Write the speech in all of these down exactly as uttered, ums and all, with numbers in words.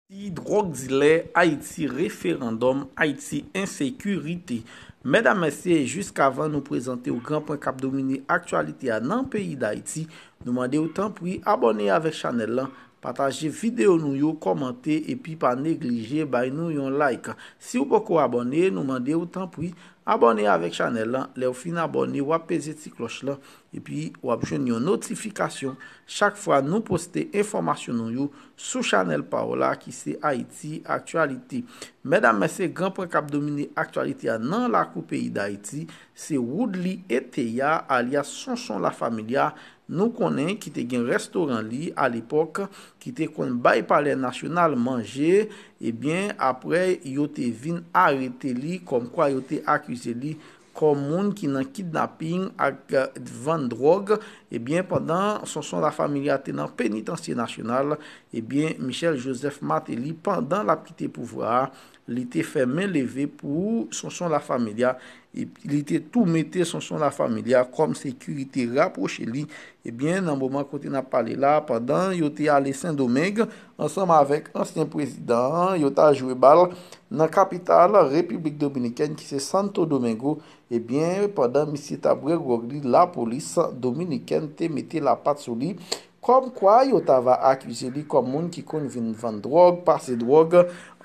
Ayiti, dwòg dilè, Ayiti, referandòm, Ayiti, ensekirite. Medam, mesye, jiskavan nou prezante w gran pwen k ap domine aktyalite a nan peyi Dayiti, nou mande w tanpri abòne avèk chanèl lan, pataje videyo nou yo, kòmante, epi pa neglije bay nou yon like. Si w poko abòne, nou mande w tanpri abòne avèk chanèl lan. Lè w fin abòne, w ap peze ti klòch lan, epi w ap jwenn yon notifikasyon chak fwa nou poste enfòmasyon nou yo sou chanèl pa w la ki se Ayiti Aktyalite. Medam, mesye, gran pwen k ap domine aktyalite a nan lakou peyi Dayiti, se Woodly Eteya, alyas Sonson Lafamilya, nou konnen ki te gen restoran li alepòk, ki te konn bay Palè Nasyonal manje, ebyen, apre yo te vin arete li, kòmkwa yo te akize li kòm moun ki nan kidnaping ak, eh, vann dwòg, ebyen, pandan Sonson Lafamilya te nan penitansye nasyonal, ebyen, Michel Joseph Martelly, pandan l ap kite pouvwa a, li te fè men leve pou Sonson Lafamilya, e li te tou mete Sonson Lafamilya kòm sekirite rapwoche li. Ebyen, nan moman kote n ap pale la, pandan yo te ale Sendomeng ansanm avèk ansyen prezidan an, yo ta jwe bal nan kapital Repiblik Dominikèn ki se Santo Domingo. Ebyen, pandan misye t ap bwè gwòg li, lapolis dominikèn te mete lapat sou li. Kòmkwa yo ta va akize li kòm moun ki konn vin vann dwòg, pase dwòg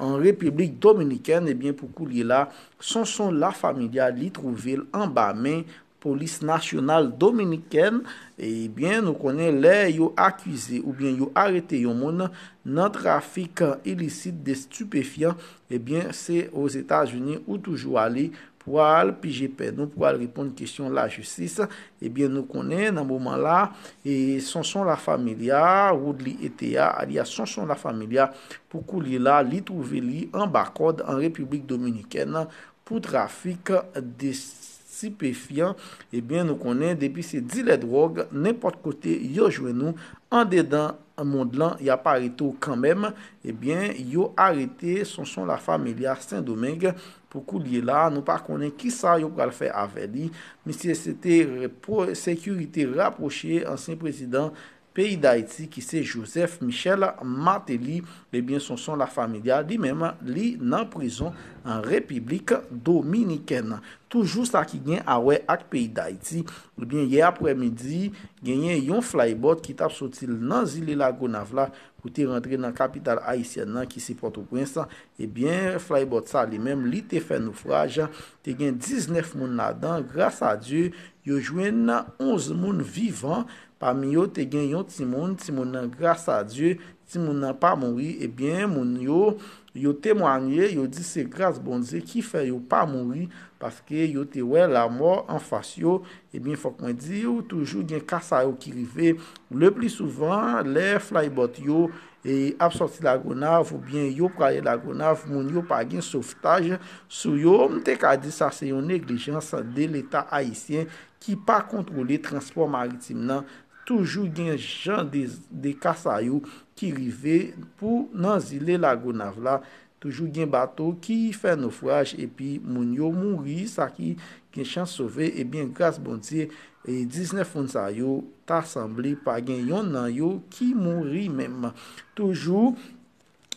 an Repiblik Dominikèn, ebyen, pou koulye la, Sonson Lafamilya, li twouve l anba men polis nasyonal dominikèn. Ebyen, nou konnen lè yo akize oubyen yo arete yon moun nan trafik ilisit de stipefyan, ebyen, se Ozetazini ou toujou ale pou al pije pèn ou, pou al reponn kesyon lajistis. Ebyen, nou konnen nan moman la, e Sonson Lafamilya, Woodly Eteya, alyas Sonson Lafamilya, pou koulye la, li twouve li anba kòd an Repiblik Dominikèn pou trafik de stipefyan. Ebyen, nou konnen depi se dilè dwòg, nenpòt kote yo jwenn ou andedan mond lan, y ap arete w kanmenm. Ebyen, yo arete Sonson Lafamilya Sendomeng. Pou koulye la, nou pa konnen kisa yo pral fè avè li. Misye se te repo-, sekirite rapwoche ansyen prezidan peyi Dayiti ki se Joseph Michel Martelly. Ebyen, Sonson Lafamilya, li menm, li nan prizon an Repiblik Dominikèn. Toujou sa ki gen a wè ak peyi Dayiti, ebyen, yè aprèmidi, genyen yon flaybòt ki t ap soti nan zile Lagonav la pou te rantre nan kapital ayisyèn nan ki se Pòtoprens. Ebyen, flaybòt sa li menm, li te fè nofraj, te gen diznèf moun ladan, gras a Dye, yo jwenn onz moun vivan, pami yo te gen yon timoun, timoun nan, gras a Dye, timoun nan pa mouri. Ebyen, moun yo, yo temwanye, yo di se gras Bondye ki fè yo pa mouri, paske yo te wè lamò anfas yo. Ebyen, fòk mwen di w, toujou gen ka sa yo ki rive. Le pli souvan, lè flaybòt yo, e, ap sòti Lagonav oubyen yo prale Lagonav, moun yo pa gen sovtaj sou yo. M te ka di sa se yon neglijans de Leta ayisyen ki pa kontwole transpò maritim nan. Toujou gen jan de, de ka sa yo ki rive pou nan zile Lagonav la. Toujou gen bato ki fè nofraj epi moun yo mouri, sa ki gen chans sove, ebyen, gras Bondye, e diznèf moun sa yo, ta sanble pa gen yonn nan yo ki mouri menm. Toujou,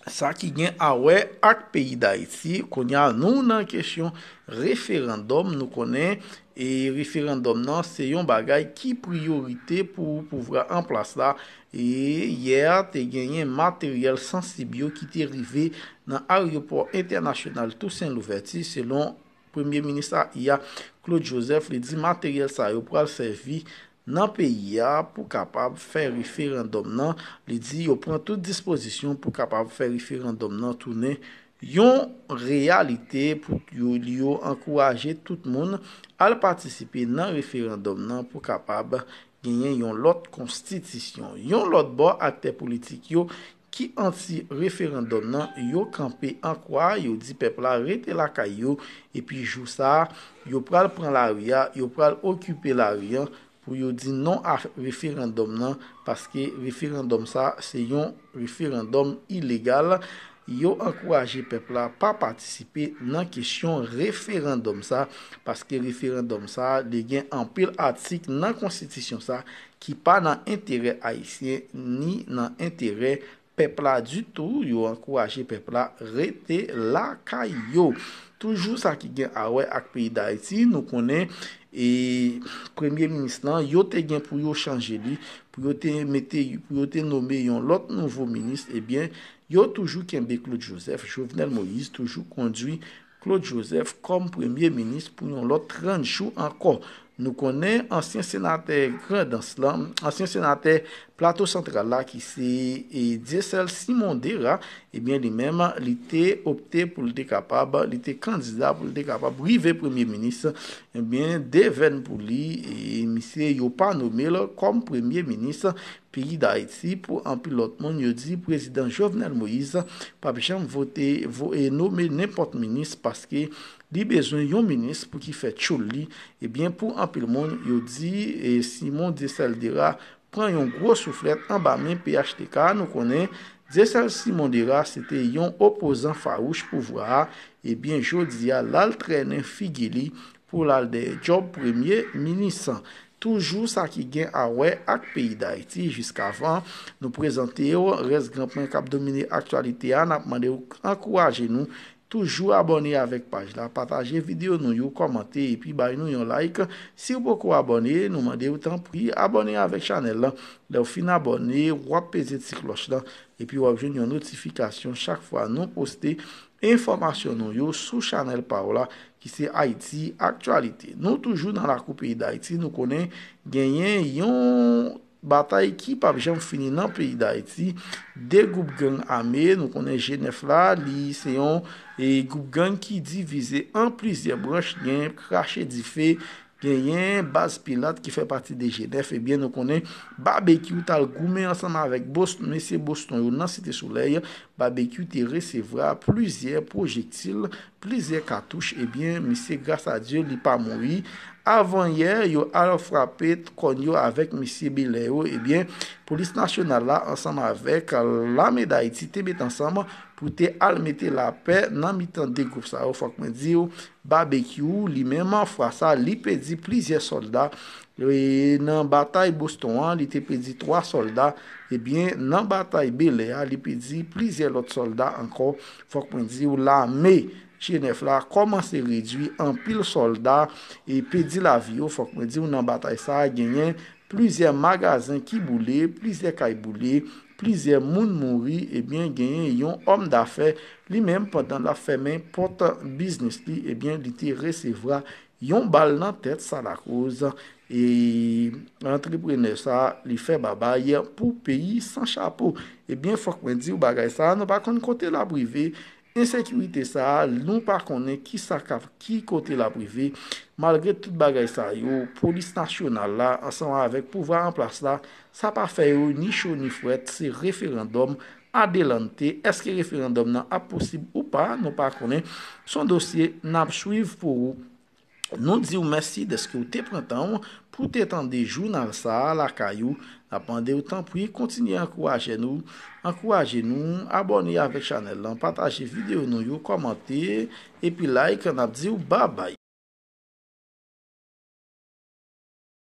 sa ki gen a wè ak peyi Dayiti, kounye a nou nan kesyon referandòm, nou konnen, e referandòm nan se yon bagay ki priyorite pou pouvwa an plas la. E yè te genyen materyèl sansib yo ki te rive nan aryopò entènasyonal Tousen Louvèti, selon Premye Minis a, Claude Joseph, li di materyèl sa yo pral sèvi nan peyi a pou kapab fè referandòm nan. Li di yo pran tout dispozisyon pou kapab fè referandòm nan tounen yon reyalite pou yo, yo ankouraje tout moun al patisipe nan referandòm nan pou kapab genyen yon lòt konstitisyon. Yon lòt bò, aktè politik yo ki anti referandòm nan, yo kanpe an kwa, yo di pèp la rete lakay yo, epi jou sa a, yo pral pran lari a, yo pral okipe lari an pou yo di non a referandòm nan, paske referandòm sa se yon referandòm ilegal. yo ankouraje pèp la pa patisipe nan kesyon referandòm sa, paske referandòm sa, li gen anpil atik nan konstitisyon sa ki pa nan enterè ayisyen ni nan enterè pèp la ditou. Yo ankouraje pèp la rete lakay yo. Toujou sa ki gen a wè ak peyi Dayiti, nou konnen e premye minis lan, yo te gen pou yo chanje li, pou yo te mete, pou yo te nome yon lòt nouvo minis, ebyen, yo toujou kenbe Claude Joseph, Jovenel Moïse toujou kondui Claude Joseph kòm premye minis pou yon lòt trant jou ankò. Nou konnen ansyen senatè Grandans lan, ansyen senatè Plato Santral la ki se e, Dieuseul Simon Dera, ebyen li menm li te opte pou l te kapab, li te kandida pou l te kapab rive premye minis. Ebyen, devèn pou li, e misye yo pa nome l kòm premye minis peyi Dayiti. Pou anpil lòt moun, yo di prezidan Jovenel Moïse p ap janm vote, vo, e nome nenpòt minis paske li bezwen yon minis pou ki fè tchoul li. Ebyen, pou anpil moun, yo di e Simon Dieuseul Dera pran yon gwo souflèt anba men P H T K. Nou konnen Dieuseul Simon Dera se te yon opozan fawouch pouvwa a. Ebyen, jodi a, l al trennen figi li pou l al dèyè djòb premye minis. Toujou sa ki gen a wè ak peyi Dayiti, jiskavan nou prezante w rès gran pwen k ap domine aktyalite a, n ap mande w ankouraje nou. Toujou abòne avèk paj la, pataje videyo nou yo, kòmante epi bay nou yon like. Si w poko abòne, nou mande w tanpri abòne avèk chanèl lan. Lè w fin abòne, w ap peze ti klòch lan epi w ap jwenn yon notifikasyon chak fwa nou poste enfòmasyon nou yo sou chanèl pa w la ki se Ayiti Aktyalite. Nou toujou nan lakou peyi Dayiti, nou konnen genyen yon batay ki p ap janm fini nan peyi Dayiti. De gwoup gang ame, nou konnen G nèf la, li se yon e, gwoup gang ki divize an plizyè branch, gen Krache Dife, genyen Baz Pilat ki fè pati de G nèf. Ebyen, nou konnen Babekyou t al goumen ansanm avèk Bos-, mesye Boston yo nan Site Solèy. Babekyou te resevwa plizyè pwojektil, plizyè katouch. Ebyen, misye, gras a Dye, li pa mouri. Avanyè, yo al frape kòn yo avèk misye Belè yo. Ebyen, polis nasyonal la ansanm avèk lame Dayiti te met ansanm pou te al mete lapè nan mitan de gwoup sa yo. Fòk mwen di w, Babekyou, li menm, fwa sa, li pèdi plizyè sòlda. E nan batay Boston an, li te pèdi twa sòlda. Ebyen, nan batay Belè a, li pèdi plizyè lòt sòlda ankò. Fòk mwen di w, lame G nèf la kòmanse redui anpil sòlda e pèdi lavi yo. Fòk mwen di w, nan batay sa a, genyen plizyè magazen ki boule, plizyè kay boule, plizyè moun mouri, ebyen, genyen yon òm dafè, li menm, pandan l ap fèmen pòt biznis li, ebyen, li te resevwa yon bal nan tèt, sa lakoz e antreprenè sa, li fè babay pou peyi san chapo. Ebyen, fòk mwen di w, bagay sa, nou pa konn kote l ap rive. Ensekirite sa a, nou pa konnen kisa k ap, ki kote l ap rive. Malgre tout bagay sa yo, polis nasyonal la, ansanm avèk pouvwa an plas la, sa pa fè yo ni cho ni frèt, se referandòm adelante. Èske referandòm nan ap posib ou pa? Nou pa konnen. Se yon dosye n ap swiv pou ou. Nou di w mèsi dèske w te pran tan w pou w te tande jounal sa a lakay ou. N ap mande w, tanpri, kontinye ankouraje nou, ankouraje nou, abòne avèk chanèl lan, pataje videyo nou yo, kòmante, epi like. N ap di w babay.